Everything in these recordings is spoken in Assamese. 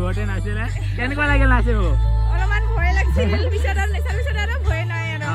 বুঢ়তে নাছিলে কেনেকুৱা লাগিল নাচিব? অলপমান ভয় লাগিছিল, পিছত আৰু নাচাৰ পিছত আৰু ভয় নাই আৰু।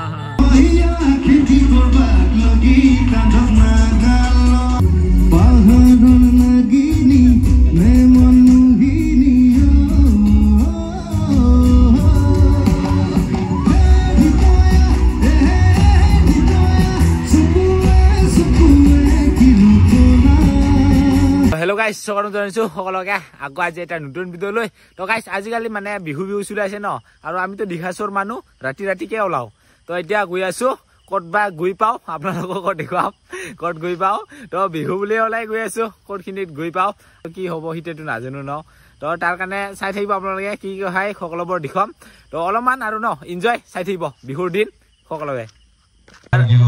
হেল্ল' গাইজ, স্বাগতম জনাইছোঁ সকলোকে আকৌ আজি এটা নতুন ভিডিঅ' লৈ। তো গাইজ, আজিকালি মানে বিহু বিহু চলি আছে ন, আৰু আমিতো দিঘাচৰ মানুহ, ৰাতি ৰাতিকে ওলাওঁ। তো এতিয়া গৈ আছোঁ, ক'ত বা গৈ পাওঁ আপোনালোককো দেখুৱাম ক'ত গৈ পাওঁ। তো বিহু বুলিয়ে ওলাই গৈ আছোঁ, ক'তখিনিত গৈ পাওঁ কি হ'ব সেইটোতো নাজানো ন। তো তাৰ কাৰণে চাই থাকিব আপোনালোকে কি কি হয় সকলোবোৰ দেখুৱাম। তো অলপমান আৰু ন এনজয় চাই থাকিব বিহুৰ দিন সকলোৱে।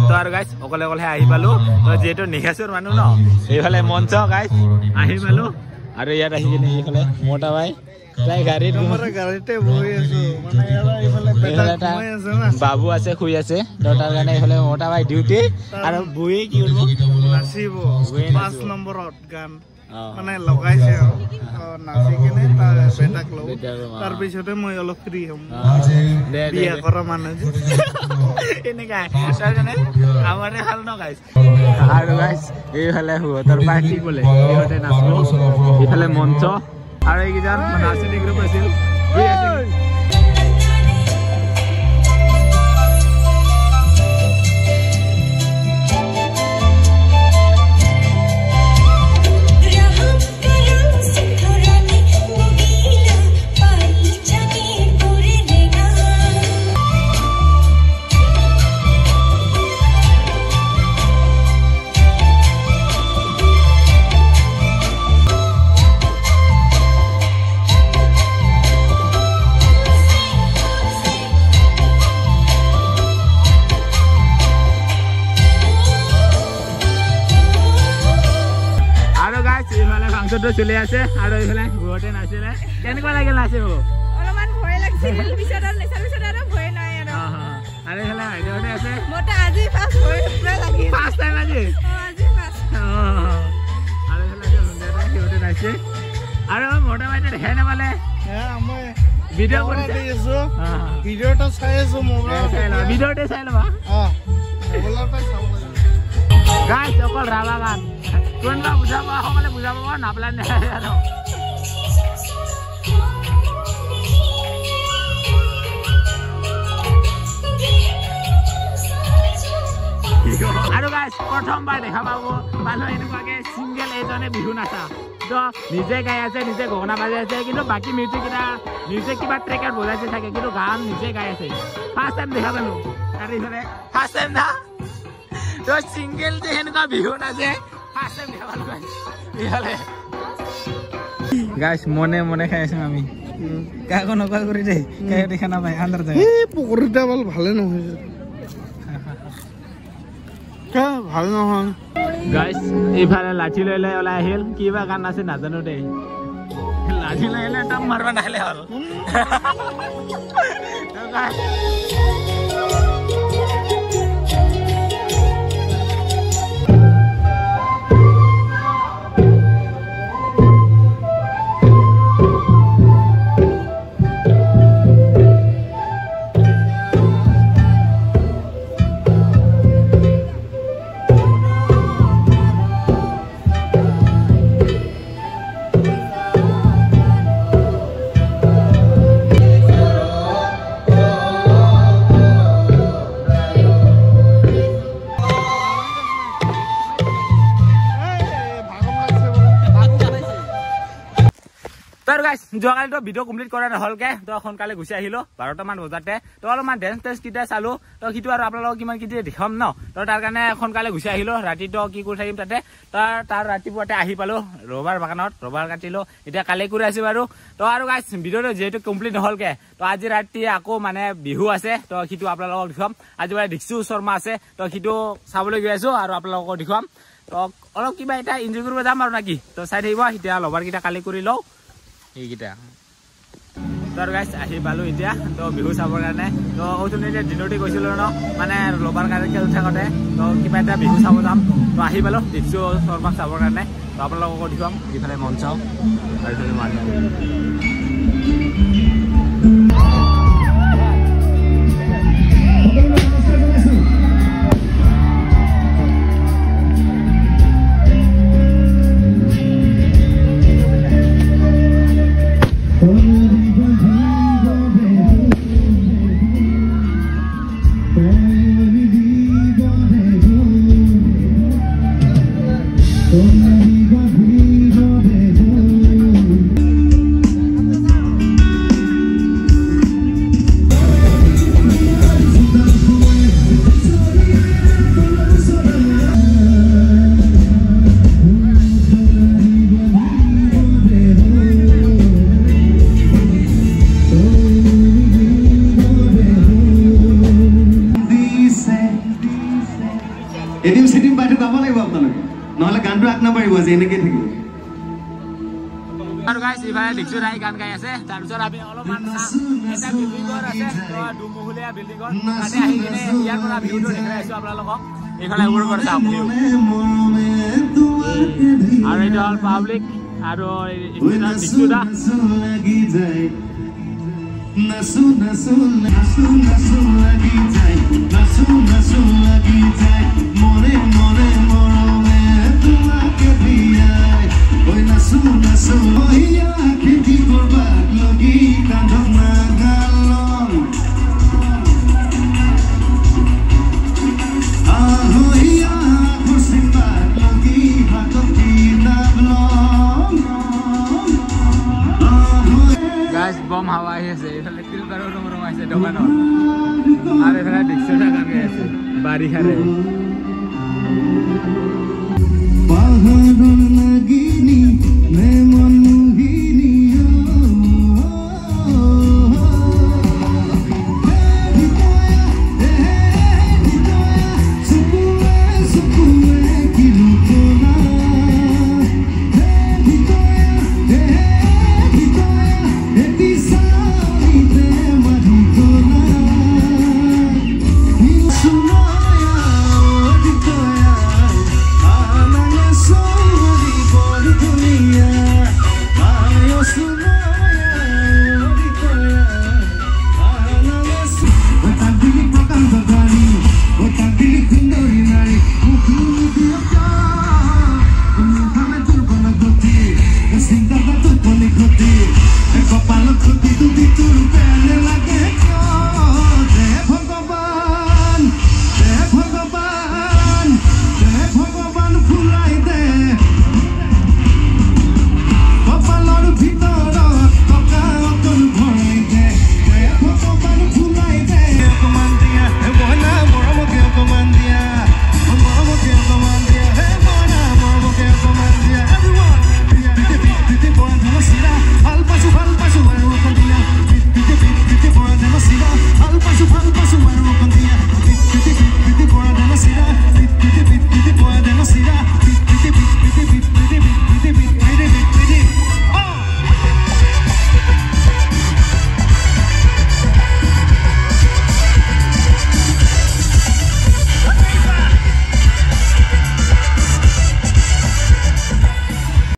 তো আৰু গাইজ অকলে অকলে আহি পালো। তো যিহেতু নিশাচৰ মানুহ ন, এইফালে মঞ্চ গাইজ আহি পালো। আৰু ইয়াত আহি কিনে এইফালে মতা ভাই তাই গাড়ীত গাড়ীতে বহি আছো, মানে এইফালে বাবু আছে শুই আছে। তো তাৰ কাৰণে এইফালে মতা ভাই ডিউটি আৰু বুয়ে কি কৰিব নাচিব 5 নম্বৰত গান মানে লগাইছে আৰু নাচি কিনে তাৰ বেটাক লব, তাৰ পিছতে মই অলপ ফ্ৰী হ'ম। বিয়া কৰা মানুহ এনেকাই, তাৰ কাৰণে আমাৰে ভাল ন গাইজ। আৰু গাইজ এইফালে সিহঁতৰ পাৰ্টি বোলে, সিহঁতে নাচিব। এইফালে মঞ্চ আৰু এইকেইজন নাচনী গ্ৰুপ আছিল। ফাংচনটো চলি আছে আৰু এইফালে ঘৰতে নাছিলে কেনেকুৱা লাগিল নাচিব? অলপমান ভয় লাগিছিল, পিছত আৰু নাচাৰ পিছত আৰু ভয় নাই আৰু। আৰু এইফালে বাইদেউহঁতে আছে। মোৰতো আজি ফাৰ্ষ্ট ভয় পুৰা লাগিল। ফাৰ্ষ্ট টাইম আজি? আজি ফাৰ্ষ্ট। আৰু এইফালে সিহঁতে নাচিছে আৰু মোটা বাইদেউ দেখাই নাপালে। ভিডিঅ' কৰি আছো, ভিডিঅ'টো চাই আছো, ভিডিঅ'তে চাই ল'বা। গাইজ অকল ৰাভা গান কোনোবা বুজাব সকলে বুজাব নাপালে নাই আৰু। আৰু গাইজ প্ৰথমবাৰ দেখা পাব পালো এনেকুৱাকে চিংগেল এজনে বিহু নাচা। তো নিজে গাই আছে, নিজে গগনা বাজাই আছে, কিন্তু বাকী মিউজিক কেইটা নিজে কিবা ট্ৰেকাত বজাইছে থাকে, কিন্তু গান নিজে গাই আছে। ফাৰ্ষ্ট টাইম দেখা পালো। আৰু ইফালে ফাৰ্ষ্ট টাইম না তো চিংগেল যে সেনেকুৱা বিহু নাচে ফাৰ্ষ্ট টাইম দেখা পালো গাইজ। ইফালে গাইজ মনে মনে খাই আছো আমি, কাকো নকৰা কৰি দেই, কাকো দেখা নাপায় আন্ধাৰ যায়। এই পকৰীটা ভাল ভালে নহয়, ভাল নহয় গাইজ। এইফালে লাঠি লৈ লৈ ওলাই আহিল, কিবা গান আছে নাজানো দেই। লাঠি লৈ আহিলে একদম মাৰিব নাহিলে হ'ল। যোৱাকালিতো ভিডিঅ' কমপ্লিট কৰা নহ'লকে, তো সোনকালে গুচি আহিলোঁ 12টামান বজাতে। তো অলপমান ডেন্স টেন্স কেইটা চালোঁ, তো সেইটো আৰু আপোনালোকক কিমান কেতিয়া দেখাম ন, তো তাৰ কাৰণে সোনকালে গুচি আহিলোঁ। ৰাতিটো কি কৰি থাকিম তাতে, তাৰ ৰাতিপুৱাতে আহি পালোঁ ৰবাৰ বাগানত, ৰবাৰ কাটিলোঁ। এতিয়া কালি কৰি আছোঁ বাৰু। তো আৰু গাইজ ভিডিঅ'টো যিহেতু কমপ্লিট নহ'লকে, তো আজি ৰাতি আকৌ মানে বিহু আছে, তো সেইটো আপোনালোকক দেখুৱাম। আজি মানে দীক্ষু শৰ্মা আছে, তো সেইটো চাবলৈ গৈ আছোঁ আৰু আপোনালোকক দেখুৱাম। তো অলপ কিবা এটা এনজয় কৰিব যাম আৰু নাকি, তো চাই থাকিব। এতিয়া লবাৰকেইটা কালি কৰি লওঁ এইকেইটা। তো আৰু গাইজ আহি পালোঁ এতিয়া তো বিহু চাবৰ কাৰণে। তো অথনিতে দিনতে গৈছিলোঁ ন, মানে লবাৰ কাৰণে খেল থাকোঁতে, তো কিবা এটা বিহু চাব যাম। তো আহি পালোঁ দীক্ষু শৰ্মাক চাবৰ কাৰণে। তো আপোনালোকক দেখুৱাম ইফালে মঞ্চ আৰু ইফালে মানুহ। গানটো আগ নাবাঢ়িব আজি, এনেকে থাকিব। আৰু গাইছ ইফালে দেখিছো তাই গান গাই আছে। তাৰপিছত আমি অলপমান এটা বিল্ডিঙৰ আছে, দুমহলীয়া বিল্ডিঙৰ তাতে আহি কিনে ইয়াৰ পৰা ভিউটো দেখুৱাই আছো আপোনালোকক। এইফালে ওপৰৰ পৰা চাওক ভিউ। আৰু এইটো হ'ল পাব্লিক আৰু দেখিছো দা। নাচো নাচো নাচো নাচো লাগি যায়, নাচো নাচো লাগি যায়, মনে মনে মৰমে তোমাকে বিয়াই। ঐ নাচো নাচো হিয়া খেতি কৰবাক লগি কান্ধত নাগালম। আহৈয়া খুচিবাক লগি হাতত কিতাপ ল'ম। গাইস বম হাওয়া আহি আছে, এইফালে তিলবাৰো ৰং ৰং আহিছে দোকানত, আৰু এইফালে দেখিছো গান গাই আছে বাৰিষাৰে। পাহাৰৰ নাগিনী।